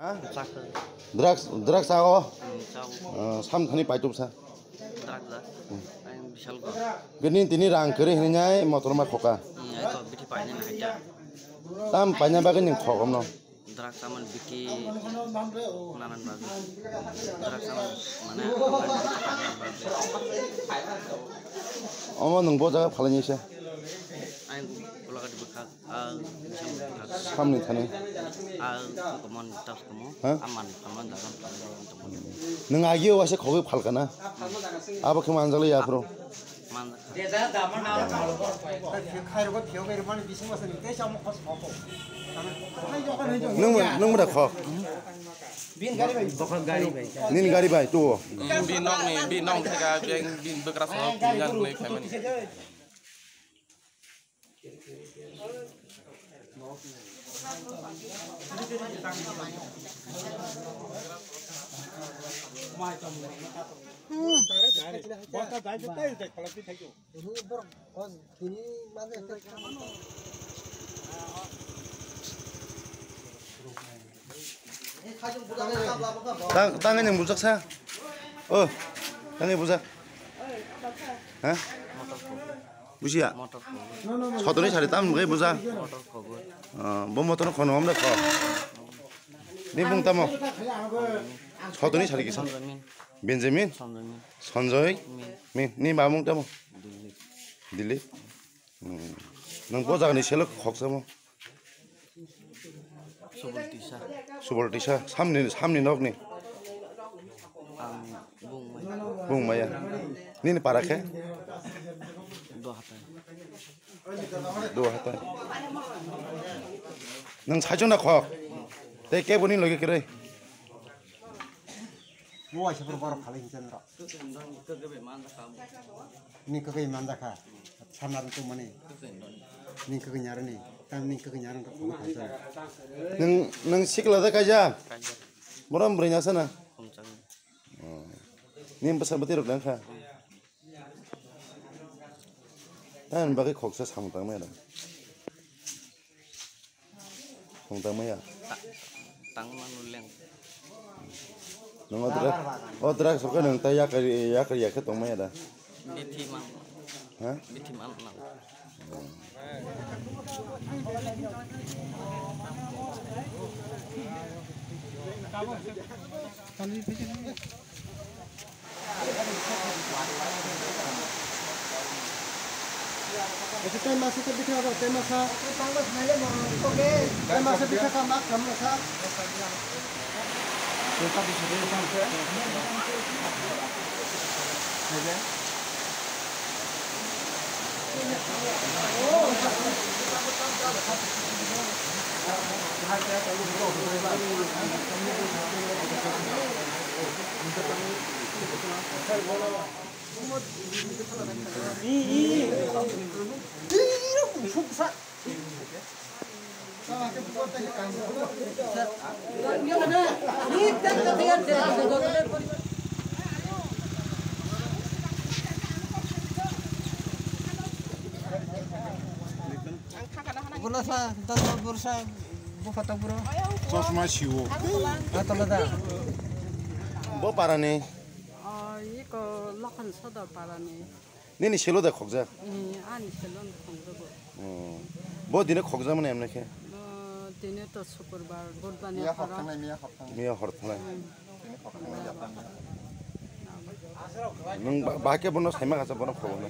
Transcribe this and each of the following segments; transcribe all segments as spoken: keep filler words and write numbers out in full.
Ha? Chakha. Drugs, drugs chago? Hmm, chago. Ah, sam thani paitubsa. Drugs da? Hmm. Ang bisal go. Gini tini rang kwrwi hinwi nyai motor ma khoka. Hmm, ai to bithi paina na haita. Tam paina bagwi ning khogom no. Drugs aman bithi nanan bagwi. Drugs aman mane aman bithi paina bagwi. Omo nung bo jaga phalai nisa. Ang ulagadi bwkha. Ah, samni thani. Ah, komon, tas komo. Ha? Aman, aman dagan, aman dagan, aman dagan. Nwng agio waisa khogwi phalkana. Abo khe manjakle yaphro. Man. Nwng, nwng mada khok. Nini gari bai tu. Bi nok ni, bi nok thega, bi, bi bwkra sa, bi nok ni family. Tang, tang ini bujak sa. Oh, tang ini bujak. Hah? Bujiya? Motor khogwi. Sotoni sari tam gai buja. Motor khogwi. Ah, bo motor khono hamda kho. Ni bung tamo? Sotoni sari kisa? Sanjay Min. Benjamin? Sanjay Min. Sanjay? Min. Min. Ni ba bung tamo? Dilip. Dilip? Hmm. Nang bo jagani selok khoksa mo? Subol tisa. Subol tisa. Samni, samni nokni. Ang bung mai. Bung maya. Nini para khe? Dua hatai. Dua hatai. Nang saichung na khok. Tei kebo ni loge kere. Mo waisa pura borok khalai hinsa nrok. Ni kwkwi manjakha. Samna rwngthok mani. Ni kwkwi nyarwni. Tam ni kwkwi nyarwng rok phone khaisa. Nang, nang sikla da kaija? Kaija. Borom bwrwi nasa na? Khumchang. Oh. Ni bwsa bwtwi rok nang kha? Tamni bagwi khoksa samung tangmani da. Khong tangmaya. Ta-, tangma nuleng. Nang o drag, o drag sokhe nang ta yakar, yakar yakhe tongmaya da. Bithi man. Ha? Bithi man nang. Ese tema se te bitha ba, tema sa. Tema se bitha ka mak kam sa. Bola sa, dal bor sa, bo phatok bro. Chosma siwo. Atolo da. Bo parani. Oh, iko Lokhan Sodor parani. Nini selo da khokjak? Eh, ani selo khokjago. Oh. Bo dine khokjak mane emne khe? Oh, dine to Sukurbar, Budbar ni Miya hor thangnai, miya hor thangnai. Miya hor thangnai. Hmm. Nwng ba-, bahai khe bono saima kha sa bono khobo no.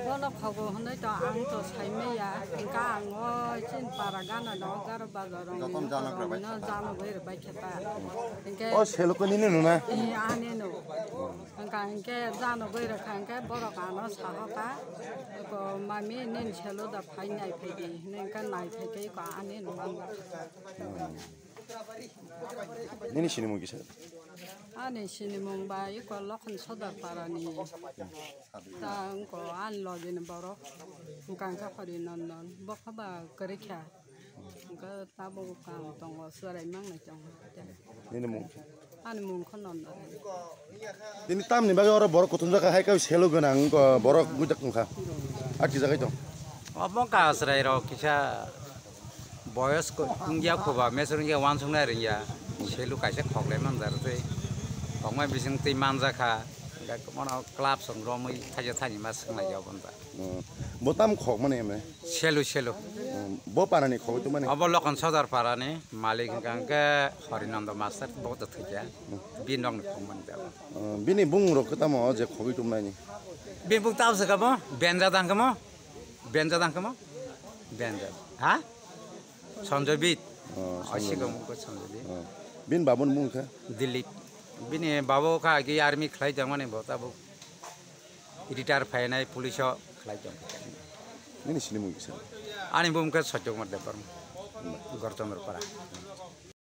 Bono khobo hwnwi to ang to saimaya, hwnkha ang o chini para gana no garo bazar rok no jano gwi rwbai khe ta. Hwnkhe o selo ko nini nuna? Eh, ani no. Hwnkha hwnkhe jano gwi rwkha hwnkhe borok ano sahoka, ko mami nini selo da phai nai phai di hwnwi hwnkhe nai phai khe ko ani no manjakha. Nini sinimung kisa? Ani sinimung ba iko Lokhan Sodor parani. Ta wngko ani logini borok. Hwnkha hwnkhe Hori Nondon. Bokha ba kwrwi kha. Hwnkhe tabuk kaam tongo, chwrai mangnai tongo. Nini mung? Ani mung khe Nondon. Tini tamni bagwi oro borok kuthumjak kha, hai khe selo gwnang, wngkha borok bujak wngkha. A twijagwi tong. Obo wngkha chwrairok kisa boyos ko-, wngya khoba, mesur wngya, uansuknai rwngya. Selu kaisa khoklai manjak tei khokma bising tei manjakha. Hingke mono club song romwi thaisa thani ma swnglai ya bonta. Hmm. Bo tam khokmani emne? Selu, selu. Hmm. Bo parani khogwi tongmani? Obo Lokon Sodar parani malik hingka hingke Horinando Master bo to thwikya. Hmm. Bini nokni khokmani da. Hmm. Bini bung rok tamo je khogwi tongmani? Bini bung tamo se kamo? Benja dang kamo? Benja dang kamo? Benja. Ha? Sanjoy Bit. Oh, Sanjoy Bit. Asik kamu ko Sanjoy Bit. Oh. Bini babuni bung kha? Dilip. Bini babo kha agi army khlai jangmani bo tabuk. Retire phainai police o khlai jang. Nini sini mung kisa? Ani bung kha Satya Kumar Debbarma. Gorchandra Para.